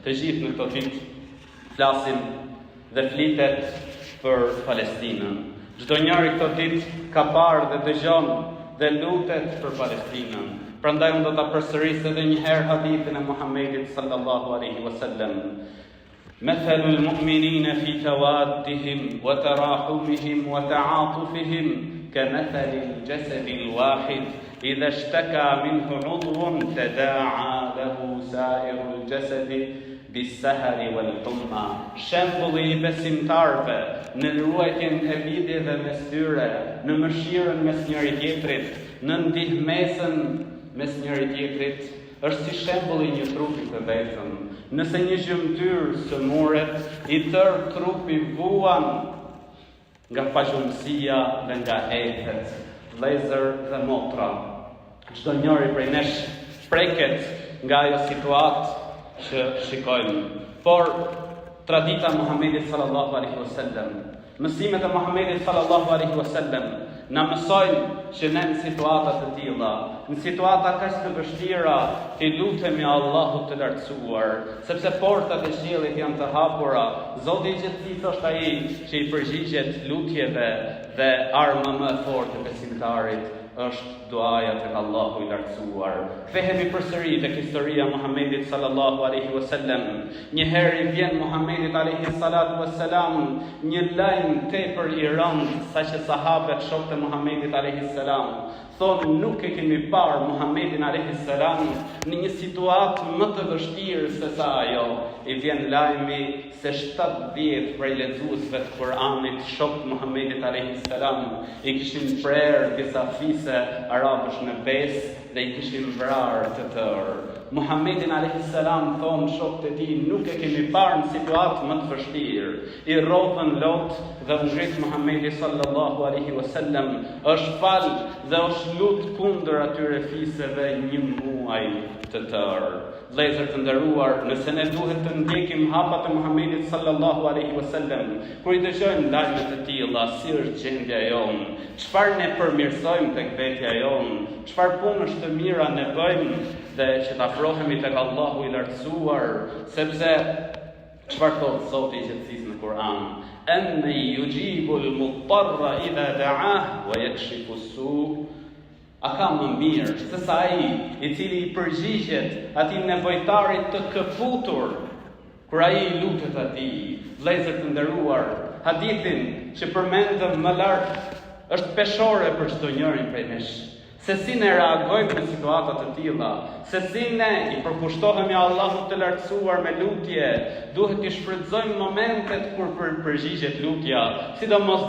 Të gjithë në këto ditë flasim dhe flitet për Palestinën. Çdo njeri këto ditë ka parë dhe dëgjon dhe lutet për Palestinën. Prandaj unë do ta përsëris edhe një herë hadithin e Muhamedit sallallahu alaihi wasallam. Mathalul mu'minina fi tawaddihim wa tarahumihim wa ta'atufihim kamathalil jasadil wahid idha ishtaka minhu 'udwun tada'a lahu sa'irul jasadi bis-sahari wal-humma. Shembulli i besimtarëve në ruajtjen e lidhjeve mes tyre, në mëshirën mes njëri-tjetrit, në ndihmesën mes njëri-tjetrit, është si shembulli i një trupi të vetëm. Nëse një gjymtyrë sëmuret, i tërë trupi vuan nga pagjumësia dhe nga ethet. Vëllezër dhe motra, çdo njëri prej nesh preket nga ajo situatë që shikojmë. Por tradita e Muhamedit sallallahu alaihi wasallam Mësimet e Muhamedit sallallahu alaihi wasallam na mësojnë që ne në situata të tilla, në situata kaq të vështira, t'i lutemi Allahut të Lartësuar, sepse portat e qiellit janë të hapura, Zoti i gjithësisë është ai që i përgjigjet lutjeve dhe arma më e fortë e besimtarit është duaja tek Allahu i Lartësuar. Kthehemi përsëri tek historia e Muhamedit sallallahu alaihi wasallam. Një herë i vjen Muhamedit alaihi salatu wassalam një lajm tepër i rëndë, saqë sahabët shokët e Muhamedit alaihi salam thonë nuk e kemi parë Muhamedin alaihi salam në një situatë më të vështirë se sa ajo. I vjen lajmi se 70 prej lexuesve të Kur'anit, shokë të Muhamedit alaihi salam, i kishin prerë disa fise arabësh në besë dhe i kishin vrarë të tërë. Muhamedin alaihi salam thonë shokët e tij nuk e kemi parë në situatë më të vështirë. I rrodhën lot dhe u ngrit Muhamedi sallallahu alaihi wasallam, është fal dhe është lut kundër atyre fiseve një muaj të tërë. Vëllezër të nderuar, nëse ne duhet të ndjekim hapat e Muhamedit sallallahu alaihi wasallam, kur i dëgjojmë lajme të tilla, si është gjendja jonë, çfarë ne përmirësojmë tek vetja jonë, çfarë punësh të mira ne bëjmë dhe që të afrohemi tek Allahu i lartësuar, sepse çfarë thotë Zoti i gjithësisë në Kur'an? Emmen yujibul muttarra idha da'ah wa yakshifu su A ka më mirë se sa ai i cili i përgjigjet atij nevojtarit të këputur kur ai i lutet atij? Vëllezër të nderuar, hadithin që përmendëm më lart është peshore për çdo njërin prej nesh. Se si ne reagojmë në situata të tilla, se si ne i përkushtohemi Allahut të lartësuar me lutje, duhet t'i shfrytëzojmë momentet kur për përgjigjet lutja, sidomos.